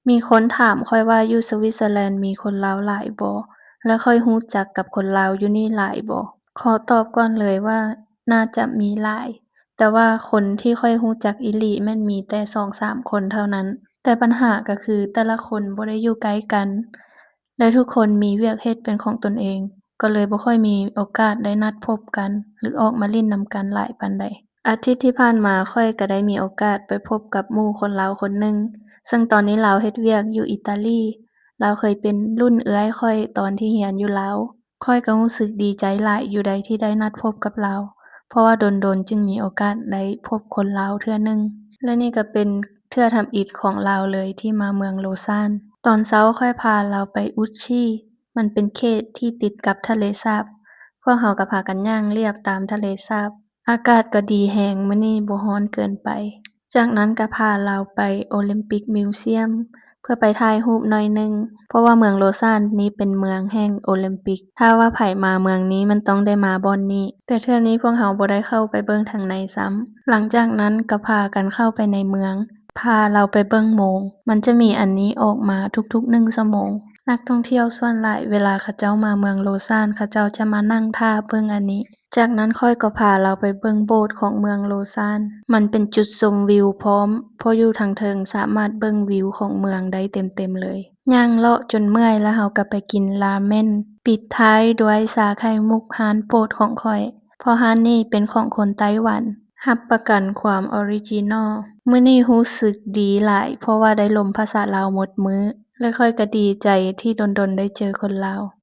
ມີຄົນຖາມຂ້ອຍວ່າຢູ່ສະວິດເຊີແລນມີຄົນລາວຫຼາຍບໍ່ ແລະ ຂ້ອຍຮູ້ຈັກກັບຄົນລາວຢູ່ນີ້ຫຼາຍບໍ່? ຂໍຕອບກ່ອນເລີຍວ່າໜ້າຈະມີຫຼາຍ, ແຕ່ວ່າຄົນທີ່ຂ້ອຍຮູ້ຈັກອີ່ຫຼີແມ່ນມີແຕ່ສອງສາມຄົນເທົ່ານັ້ນ. ແຕ່ບັນຫາກໍຄືແຕ່ລະຄົນບໍ່ໄດ້ຢູ່ໃກ້ກັນ ແລະ ທຸກຄົນມີວຽກເຮັດເປັນຂອງຕົນເອງ, ກໍເລີຍບໍ່ຄ່ອຍມີໂອກາດໄດ້ນັດພົບກັນ ຫຼື ອອກມາຫຼິ້ນນຳກັນຫຼາຍປານໃດ. ອາທິດທີ່ຜ່ານມາ ຂ້ອຍກໍໄດ້ມີໂອກາດໄປພົບກັບໝູ່ຄົນລາວຄົນໜຶ່ງ, ເຊິ່ງຕອນນີ້ລາວເຮັດວຽກຢູ່ອີຕາລີ. ລາວເຄີຍເປັນລຸ້ນເອື້ອຍຂ້ອຍຕອນທີ່ຮຽນຢູ່ລາວ. ຂ້ອຍກໍຮູ້ສຶກດີໃຈຫຼາຍຢູ່ໃດທີ່ໄດ້ນັດພົບກັບລາວ, ເພາະວ່າດົນໆຈຶ່ງມີໂອກາດໄດ້ພົບຄົນລາວເທື່ອໜຶ່ງ ແລະ ນີ້ກໍເປັນເທື່ອທຳອິດຂອງລາວເລີຍທີ່ມາເມືອງໂລຊານ. ຕອນເຊົ້າຂ້ອຍພາລາວໄປອຸດຊີ, ມັນເປັນເຂດທີ່ຕິດກັບທະເລສາບ. ພວກເຮົາກໍພາກັນຍ່າງລຽບຕາມທະເລສາບ. ອາກາດກໍດີແຮງ, ມື້ນີ້ບໍ່ຮ້ອນເກີນໄປ. ຈາກນັ້ນກໍພາລາວໄປໂອລິມປິກມິວຊຽມ ເພື່ອໄປຖ່າຍຮູບໜ້ອຍໜຶ່ງ, ເພາະວ່າເມືອງໂລຊານນີ້ເປັນເມືອງແຫ່ງໂອລິມປິກ. ຖ້າວ່າໃຜມາເມືອງນີ້ມັນຕ້ອງໄດ້ມາບ່ອນນີ້. ແຕ່ເທື່ອນີ້ພວກເຮົາບໍ່ໄດ້ເຂົ້າໄປເບິ່ງທາງໃນຊ້ຳ. ຫຼັງຈາກນັ້ນກໍພາກັນເຂົ້າໄປໃນເມືອງ, ພາລາວໄປເບິ່ງໂມງ. ມັນຈະມີອັນນີ້ອອກມາທຸກໆໜຶ່ງຊົ່ວໂມງ. ນັກທ່ອງທ່ຽວສ່ວນຫຼາຍເວລາເຂົາເຈົ້າມາເມືອງໂລຊານ, ເຂົາເຈົ້າຈະມານັ່ງຖ້າເບິ່ງອັນນີ້. ຈາກນັ້ນຂ້ອຍກໍພາລາວໄປເບິ່ງໂບດຂອງເມືອງໂລຊານ. ມັນເປັນຈຸດຊົມວິວພ້ອມ, ເພາະຢູ່ທາງເທິງສາມາດເບິ່ງວິວຂອງເມືອງໄດ້ເຕັມໆເລີຍ. ຍ່າງເລາະຈົນເມື່ອຍ ແລ້ວເຮົາກໍໄປກິນລາເມັນ, ປິດທ້າຍດ້ວຍຊາໄຂ່ມຸກຮ້ານໂປດຂອງຂ້ອຍ, ເພາະຮ້ານນີ້ເປັນຂອງຄົນໄຕ້ຫວັນ, ຮັບປະກັນຄວາມອໍຣິຈິນໍ. ມື້ນີ້ຮູ້ສຶກດີຫຼາຍ ເພາະວ່າໄດ້ລົມພາສາລາວໝົດມື້ ແລະ ຂ້ອຍກໍດີໃຈທີ່ດົນໆໄດ້ເຈີຄົນລາວ.